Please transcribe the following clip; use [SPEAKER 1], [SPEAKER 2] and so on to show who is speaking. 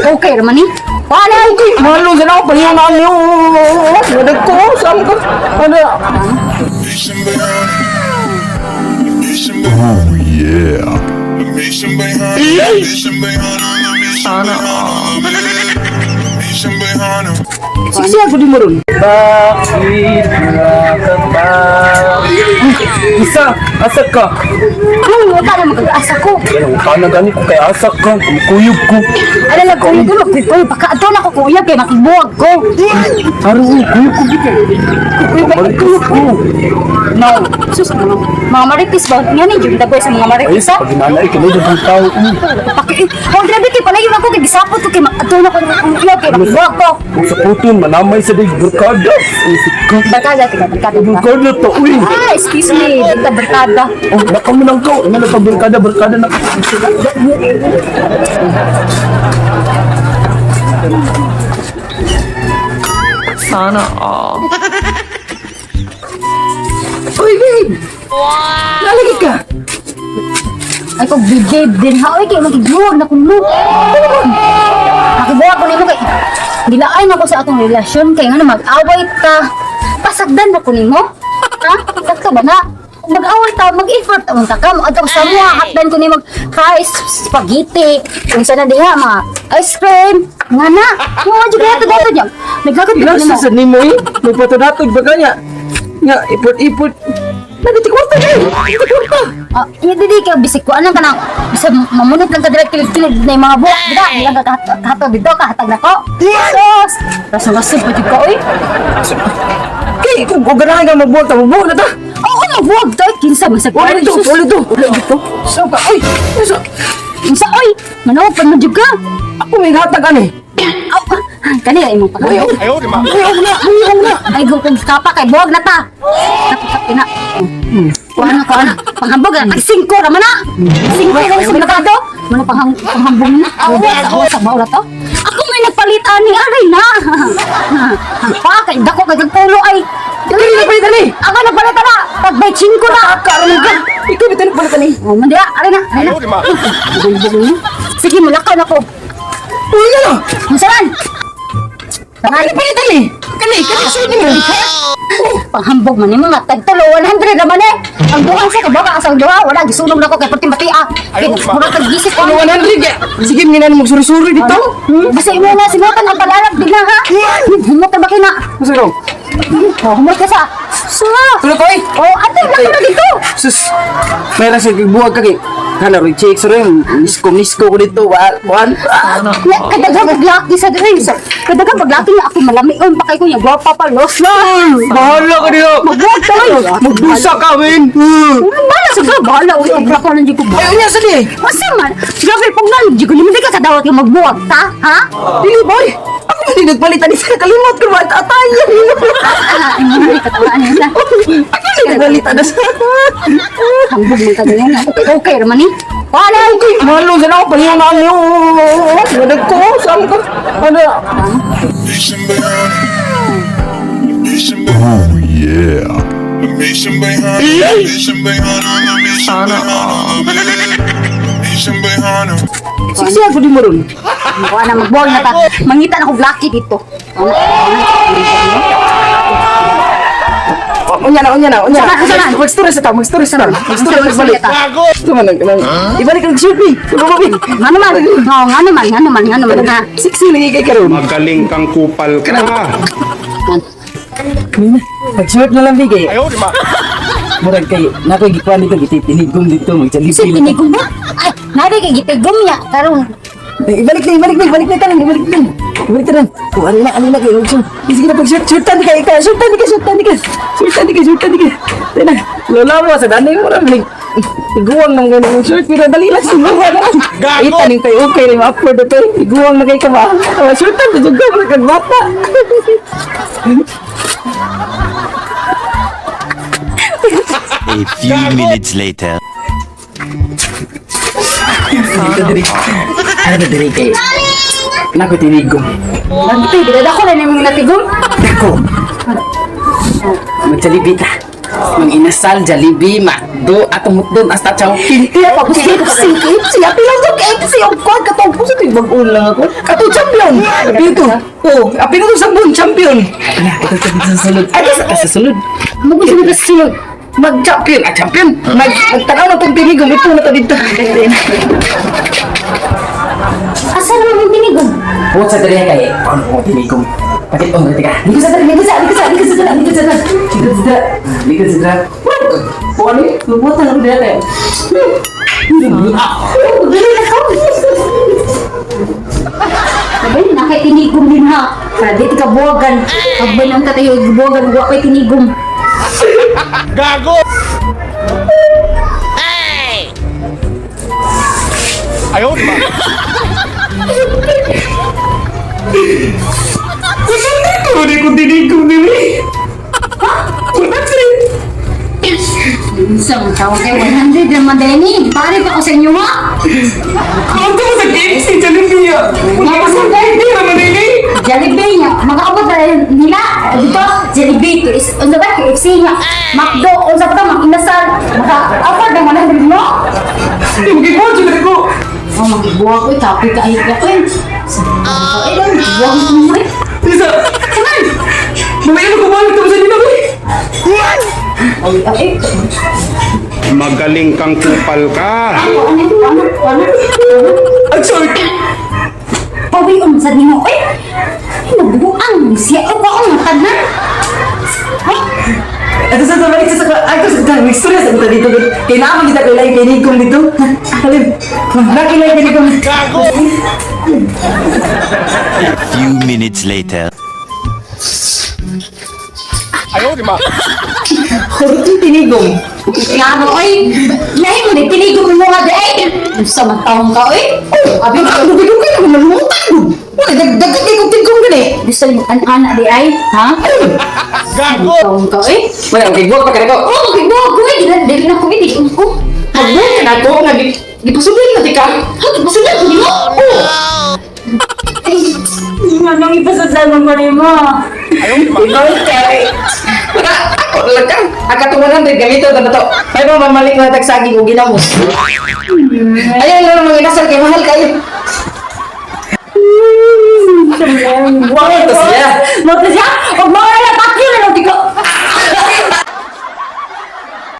[SPEAKER 1] Okay ra man ni. Wala.
[SPEAKER 2] Okay, mahalo sa na ako, pahiyo na niyo. Wadag ko, saan ka? Ano?
[SPEAKER 3] Oh yeah.
[SPEAKER 4] Sana all.
[SPEAKER 2] Siksi ako di mo ron. Bakit ka ba? Isa, asa ka?
[SPEAKER 1] Anong mo ta na magkag-asa ko?
[SPEAKER 2] Yan, ang na gani ko kay asa ka. Kuyog ko.
[SPEAKER 1] Ano lang kuyog ko magkuyog baka adto na ko kuyog kay makibuwag ko.
[SPEAKER 2] Aro, kuyog ko gid. Kuyog ko.
[SPEAKER 1] No. Sus, mga marites ba? Nga ni yung dagoy sa mga
[SPEAKER 2] Ay,
[SPEAKER 1] marites ha?
[SPEAKER 2] pag inanay, kinay ang tao.
[SPEAKER 1] Paki, oh, grabe kay palayo ako kay gisapot ko kay adto na ko kuyog kay makibuwag ko.
[SPEAKER 2] Kung sa puton, manamay sa dig barkada. Isip ka.
[SPEAKER 1] Barkada tika barkada.
[SPEAKER 2] Barkada to, uy.
[SPEAKER 1] Ah, excuse me, dita barkada.
[SPEAKER 2] Oh, nakamunang ko. Ano na barkada, barkada na.
[SPEAKER 4] Sana all.
[SPEAKER 2] Uy, babe! Wow! Nalagi ka!
[SPEAKER 1] Ay ko babe din ha oy kay makibuwag na kuno. Makibuwag ko nimo kay dilaay na ko sa atong relasyon kay ngano mag-away ta. Pasagdan ba ko nimo? Ha? Sakto ba na? Kung mag-away ta, mag-effort ang ta ka mo adto sa mo hatdan ko nimo kay spaghetti. Unsa na diha mga ice cream. Nga na. Mo jud dato dato diyan. Naglagot ko nimo.
[SPEAKER 2] Nasa sa nimo eh. Magpatudatog ba kanya? Nga, ipot-ipot. Nagiti kwarta na eh! Nagiti kwarta!
[SPEAKER 1] Ah, hindi di ka bisik ko anong kanang bisa mamunot lang ka direct kilid-kilid na yung mga buhok dito. Hindi lang ka kahatag dito, kahatag na ko. Sus! Tapos ang gasod pa jud ka, oy.
[SPEAKER 2] Kay, kung ganahan ka magbuwag ta, magbuwag na ta!
[SPEAKER 1] Oo, magbuwag to. Kinsa man sa
[SPEAKER 2] Wala dito, wala dito, wala dito. Saan ka? Uy! Nasa?
[SPEAKER 1] Kinsa, oy! Manawag pa man jud ka.
[SPEAKER 2] Ako may hatag ani.
[SPEAKER 1] Aw, kani ay imong
[SPEAKER 2] Uy,
[SPEAKER 1] pagkaon.
[SPEAKER 2] uy, uy, na, uy, na.
[SPEAKER 1] Ay, kung kapa kay buwag na ta. Kapit na. Kuha na, kuha na. Panghambog na. Ay, singko naman na. Singko na sa merkado. Ano panghambog na? Awa, awa, sa bawa to. Ako may nagpalit ani, aray na. Pa, kay dako kay pulo ay.
[SPEAKER 2] Ikaw yung nagpalit ani!
[SPEAKER 1] Ako nagpalit na. Pag may singko na.
[SPEAKER 2] Karoon ka! Ikaw yung nagpalit ani!
[SPEAKER 1] Oh, man diha, aray na, aray na. Bugol-bugol mo. Sige, mulakaw na ko.
[SPEAKER 2] Uy, na!
[SPEAKER 1] Unsa man?
[SPEAKER 2] Ako nagpalit ani! Kani, kani, sure nimo!
[SPEAKER 1] Panghambog man nimo nga tagtulo 100 naman eh. Ang buang sa kabaka asang duha wala gisunog na ko kay perting bati ah. Kay murag taggisik ko.
[SPEAKER 2] Ano 100 ya? Sige, mina mo magsuri-suri dito.
[SPEAKER 1] Basta imo na simutan ang palarap din na ha. Humot na ba kina?
[SPEAKER 2] Masa raw?
[SPEAKER 1] Oh, humot ka sa. Sa.
[SPEAKER 2] Tulog ko eh!
[SPEAKER 1] Oh, ate lang na dito.
[SPEAKER 2] Sus! May rasa buwag ka kay. Kana ro check sa rin. Nisko nisko ko dito. Wa wan.
[SPEAKER 1] Ya, kadaghang paglaki sa diri. Kadaghang paglaki nga ako malamion pa kay ko nya gwapa pa los na.
[SPEAKER 2] Bahala ka dito.
[SPEAKER 1] Magbuwag tayo.
[SPEAKER 2] Magdusa ka men.
[SPEAKER 1] Bahala sa ka, bahala. Uy, ang plako lang di ko.
[SPEAKER 2] Ay unya sa di.
[SPEAKER 1] Masa man? Grabe pag nang di ko naman di ka kadawat nga magbuwag ta, ha?
[SPEAKER 2] Dili boy. Ako man din nagpalit ani sa kalimot ko ba atay.
[SPEAKER 1] Ah, ay, katawaan niya.
[SPEAKER 2] Ako din nagpalit ani sa.
[SPEAKER 1] Hambog man ka ganyan. Okay, okay raman ni. Wala.
[SPEAKER 2] Okay, mahalo sa ako pahiyo na niyo. Wadag ko saan ka? Ano?
[SPEAKER 3] Oh yeah.
[SPEAKER 4] Sana all.
[SPEAKER 2] Siksi ako di mo ron.
[SPEAKER 1] Wala na magbuwag na ta. Mangita na ko lucky dito.
[SPEAKER 2] Unya na, unya na, unya na.
[SPEAKER 1] Saan, saan?
[SPEAKER 2] Mag-story sa ta, mag-story sa ta. Mag-story sa balik.
[SPEAKER 1] Gago!
[SPEAKER 2] Ito man ang kanang. Ibalik ang shirt ni. Ibalik.
[SPEAKER 1] Nga naman. Oo, nga naman, nga naman, nga naman. Ha?
[SPEAKER 2] Siksi lagi kay karon.
[SPEAKER 5] Magaling kang kupal ka.
[SPEAKER 2] Mag-shirt na lang bigay. Ayaw, di ba? Murag kay, nakoy gikuan dito, gititinigom dito,
[SPEAKER 1] Kasi
[SPEAKER 2] magjalipin.
[SPEAKER 1] tinigom ba? Ay, nari kay gitigom niya. Karon.
[SPEAKER 2] Ibalik na, ibalik na, ibalik na tanan, ibalik na. Ibalik tanan. Oh, ano na kay mag-shirt. Sige na pag-shirt, shirtan di ka, ikaw, shirtan di ka, shirtan di ka. Shirtan di ka, shirtan di ka. Tayo na, lola mo, sa danay mo lang, like, iguwang nang ganun yung shirt, pero dali lang, sinuha na lang. Gago! Itanin kayo, okay, rin, ma-upload ito, iguwang na kay ka ba? Ah, shirtan, di juga, murag kang bata.
[SPEAKER 6] A few minutes later.
[SPEAKER 2] Dito diri. Ano diri kay? Nako tinigom.
[SPEAKER 1] Nagti, dili ako na nimong natigom.
[SPEAKER 2] Dako. Magsalibita. Mang Inasal, Jollibee, McDo, atong hotdog, hasta Chowking.
[SPEAKER 4] Kaya pa, KFC, KFC. Apil lang to KFC. Ang kuwan, katong puso ito, bag-on lang ako. Katong champion. Dito. Oh, apil na to sa buon, champion.
[SPEAKER 2] Ala, ito ito sa sulod. Ay, sa sulod.
[SPEAKER 1] Mo gusto mo sa sulod.
[SPEAKER 2] Mag-champion, ah, champion. Magtanaw na itong tinigom, ito na to dito.
[SPEAKER 1] Asa naman yung tinigom?
[SPEAKER 2] Huwag sa dali kay, paano ko tinigom? Bakit on ka? Dito sa dali, dito sa, dito sa, dito sa, dito sa, dito sa, dito sa, dito sa. Oh, ano yun? Mabutan ako dito.
[SPEAKER 1] Dili na ko. Sabay na kay tinigom din ha. Para di ka buwagan. Pagbay ng tatayo buwagan wa kay tinigom.
[SPEAKER 5] Gago! Ayaw ba?
[SPEAKER 4] Kunin ko tinigom dili. 100.
[SPEAKER 1] Isang tawag kay 100 naman din ni. Pare pa ako sa inyo ha.
[SPEAKER 4] Ano mo sa KFC, Jollibee ah. Hindi naman ini.
[SPEAKER 1] Jollibee nga, makaabot na nila dito. Jollibee to is unsa ba KFC nga. McDo unsa pa to Mang Inasal. Maka afford ng 100 mo.
[SPEAKER 4] Magigbuhat jud ko.
[SPEAKER 1] Oh, magbuwag ko, kapoy ka ay ka. Uy, ay, buwag mo. Eh.
[SPEAKER 4] Isa.
[SPEAKER 1] Kaman.
[SPEAKER 4] Mamaya ko balik sa nila ko.
[SPEAKER 1] Ay, ay,
[SPEAKER 5] Magaling kang kupal ka.
[SPEAKER 1] ano, ano, ano, ano?
[SPEAKER 4] Ang short.
[SPEAKER 1] Pawi unsa nimo, oy. Ay, nabuang siya o kaong tanan. Ay,
[SPEAKER 2] Ito sa balik sa ay ito sa istorya sa ito dito. Kailangan kita kay lain tinigom dito. Halim. Nakilay tinigom.
[SPEAKER 5] Gago!
[SPEAKER 6] Few minutes later.
[SPEAKER 5] Ayaw ba?
[SPEAKER 2] Hurot yung tinigom.
[SPEAKER 1] Ngano, oy. Lahi mo ni tinigom mo nga di ay. Unsa man taong ka, oy?
[SPEAKER 2] Oh, abi ka lubigom kayo malumutan. Wala dagdag kay kog tigom gani.
[SPEAKER 1] Gusto mo an-ana di ay, ha?
[SPEAKER 5] Gago!
[SPEAKER 1] Taong ka, oy.
[SPEAKER 2] Wala kay buwak pa kanako.
[SPEAKER 1] Oh, gibuwag ko, oy. Dili dili na ko, oy. Dili ko.
[SPEAKER 2] Magbuhat ka na ko nga gipasugil na ti ka.
[SPEAKER 1] Ha, gipasudlan ko nimo?
[SPEAKER 2] Oh.
[SPEAKER 1] Ay, nga nang ipasudlan mo ko nimo.
[SPEAKER 2] Ikaw kay. Wala ako lang ka. Ang katong 100 gamito na to. May mga mamalik na tagsaging og ginamos. Ayaw lang mga inasal kay mahal kayo.
[SPEAKER 1] Wow,
[SPEAKER 2] to siya.
[SPEAKER 1] Mo to siya. Og mao